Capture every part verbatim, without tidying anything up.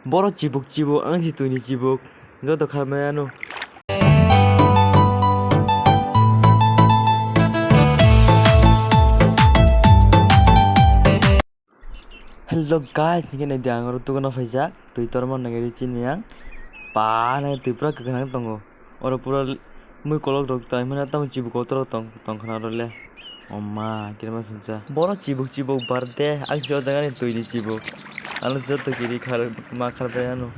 Boro chibuk chibuk, ang si twini chibuk. Joto kharmai ano. Hello guys, hingke nai di ang oro tugana phaijak, twi torma nangeri chini ang. Pa nai twi pura kwkhwrang tongo. Oro pura mui kolok rok tai mane tamo chibuk kotor tong tong khna oro le. Oma kirma sungcha. Boro chibuk chibuk birthday, ang si o jaga ni twi ni chibuk. Ano joto kiri khar ma khar bai ano.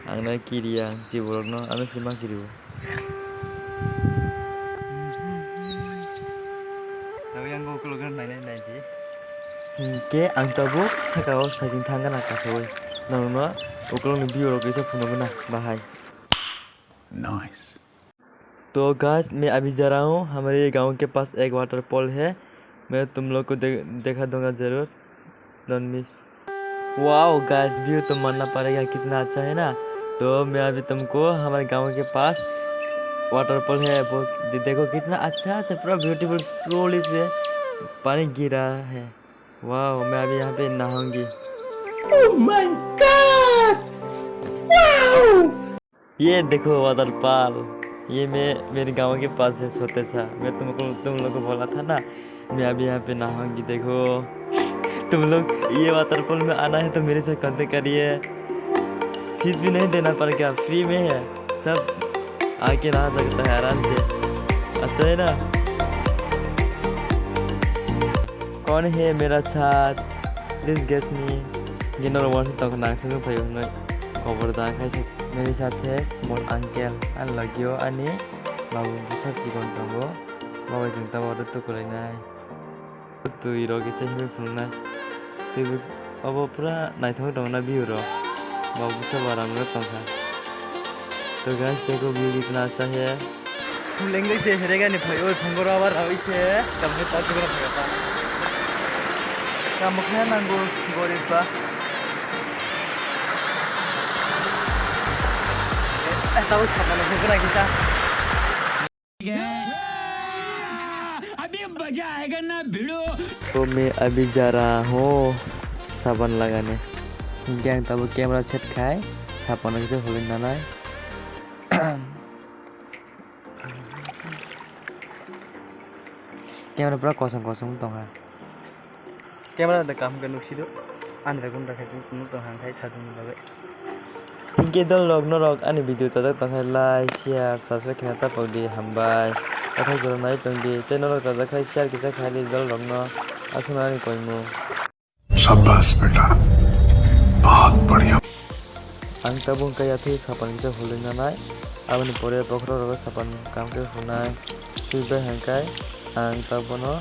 Ang nai kiri ang chibuk rok no ano si ma kiri o. Nang yang go kolok nai nai di. Hingke ang tabuk saka o phaising thangna kasawi. Nangno ukolokni view rok kisa phunuguna bahai. Nice. तो गाइस, मैं अभी जा रहा हूँ, हमारे गांव के पास एक वाटरफॉल है, मैं तुम लोग को दे-, देखा दूंगा जरूर, don't miss. Wow guys, view तो मानना पड़ेगा, कितना अच्छा है ना। तो मैं अभी तुमको हमारे गांव के पास वाटरफॉल है, वो दे-, देखो कितना अच्छा से पूरा ब्यूटीफुल स्लोली से पानी गिर रहा है। वाओ, मैं अभी यहाँ पे नहाऊंगी। Oh my God! Wow! ये देखो वाटरफॉल, ये मैं मेरे गांव के पास है छोटा सा। मैं तुमको, तुम लोग को बोला था ना, मैं अभी यहाँ पे नहाऊंगी। देखो तुम लोग, ये वाटरफॉल में आना है तो मेरे साथ कांटेक्ट करिए। फीस भी नहीं देना पड़ेगा, फ्री में है, सब आके नहा सकता है आराम से। अच्छा है ना? कौन है मेरा साथ? Please guess me. Gino ro wansi tong nang sung phayo noi. Khobor da khai se. मेरे साथ है small uncle, ani logio ani babu bwsa chikon tongo. Babai chwng tamo oro tukulai nai. Twi rok kisa himwi phunuknai. Twi bo obo pura naithok tongna view rok. Bo bwsa baram rok tongkha. To guys, देखो view कितना अच्छा है. Lengleng se herega ni phai oi phungo rok abar rawi se. Kam hai ta chukra phai ta. Kam khe nango gorib ba. Eh, tao sama nang phungo na kisa. अभी मजा आएगा ना भिड़ो। तो मैं अभी जा रहा हूँ साबन लगाने। Hinkhe ang tabuk camera set khai, sapan kisa hulwi nanai. Camera pura kosong kosong tongkha. Camera da kaham khe nuksido. Ani rok unda khai nuk tong hang khai sadung ni bagwi. Hinkhe dol rok norok ani video chajak tong khai like, share, subscribe khaina tapok di, hambai. Othai jora nai tong di. Tei norok chajak khai share kisa khai di dol rok no. Aswk no ani koimung. शाबाश बेटा, बहुत बढ़िया। Ang tabuk hwnkhe yathwi sapan kisa hulwi nanai. Aboni pore bokhorok rogo sapan kam khe hunai. Swi bai hwnkhe ang tabukno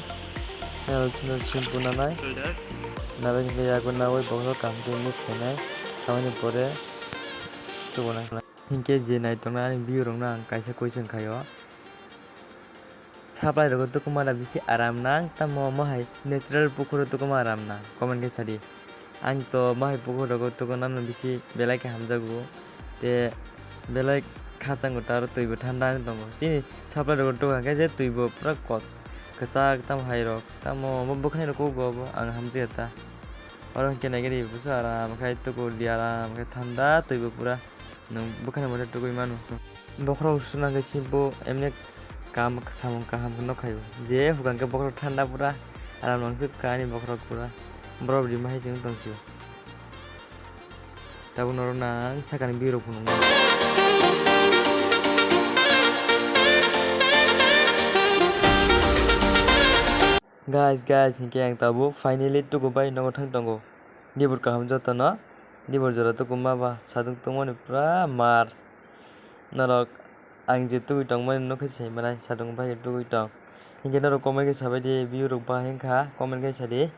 shampoo nanai. Nabai hwnkhe yago nawi bokhorok kam khe miss khainai. Aboni pore tubunai. Hinkhe je naitongnai ani view rokno ang kaisa question khaio. Supply rogo tukuma da bisi aram nang, tamo omo hai natural pukhuro tukuma aram nang, comment khe sadi. Ang to omo hai pukhuro rogo tukuna no bisi belai khe hamjago. Te belai khachango ta aro twi bo thanda wng tongo. Chini supply rogo tuka khe je twi bo pura kot, kwchak tamo hai rok, tamo omo bwkhani rok kugo obo ang hamjakya ta. Oro hwnkhe naigari buso aram khai tuku di aram khai thanda twi bo pura. Nwng bwkhani mote tugwi mano. Bokhorok swnam khe si bo emne kam samung kaham khe nokhaio. Je hwkang khe bokhorok thanda pura, aram nang se kani bokhorok pura. Borok rima hai chwng tong sio. Tabuk norok nang sakani birok phunuknai. Guys, guys, hinkhe ang tabuk finally tuku bai nogo thang tongo. Dibur kaham jotono, dibur jora tuku ma ba, sadung tongmani pura mar. Norok ang je tugwi tongmani nokhe sai manai, sadung bai tugwi tong. Hinkhe norok comment khe sabai di, view rok bahai wngkha, comment khe sadi.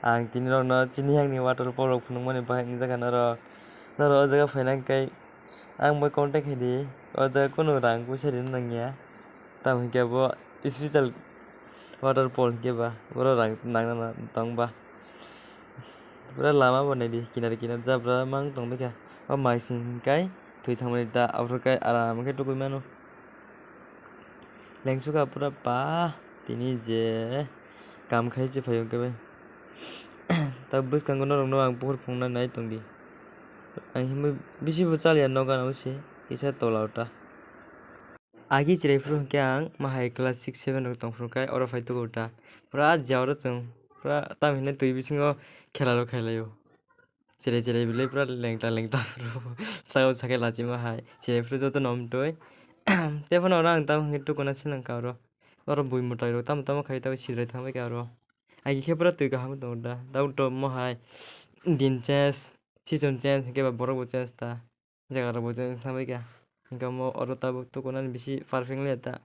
Ang tini norokno chini yakni waterfall rok phunukmani bahai wngjakha norok. Norok o jaga phaina hwnkhe ang bai contact khaidi, o jaga kunu rang puisa rina nangya. Tamo hinkhe bo special waterfall hinkhe ba, borok rang nangna tong ba. Pura lama bo naidi, kinar kinar jabra mang tongbaikha. O maising hinkhe thwi thangmani da, aphuru khe aram khe tugwi mano. Lengsukha pura pa, tini je kam khai se phaio khe bai. Ta bwskango norokno ang bukhuk phunukna nai tongdi. Ang himwi bisi bo chaliya nogo ano se kisa tola o ta. Agi chwrai phuru hwnkhe ang mahai class six seven rok tong phuru khe oro phai tugo ta. Pura jia oro chwng pura tam hinwi twi bisingo khela rok khlai laio. Chwrai chwrai belai pura lengta lengta phuru saka o sakhe lachima hai. Chwrai phuru joto no omtwi. Tephano oro ang tamo hwnkhe tukuna se nangkha oro. Oro bui mwtai rok tamo tamo khai tamo sidrai thangbai kha oro. Agi khe pura twi kaham tongo da. Tabuk to mohai din change, season change hwnkhe ba borok bo change ta. Jaga rok bo change thangbai kha. Hwnkhe omo oro tabuk tukunani bisi perfect le ta.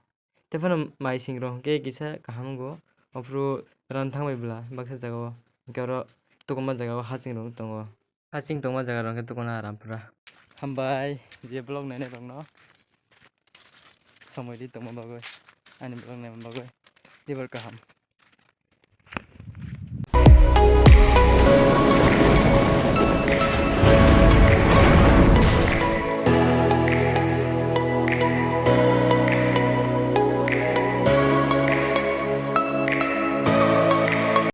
Tephano mai sing rok hwnkhe kisa kaham wngo. Aphuru ran thangbai bwla baksa jaga o. Hwnkhe oro tukunma jaga o hasing rok tongo. Hasing tongma jaga rok hwnkhe tukuna aram pura. Hambai je vlog nainai rokno somoi ri tongma bagwi, ani vlog naima bagwi. Teibo kaham.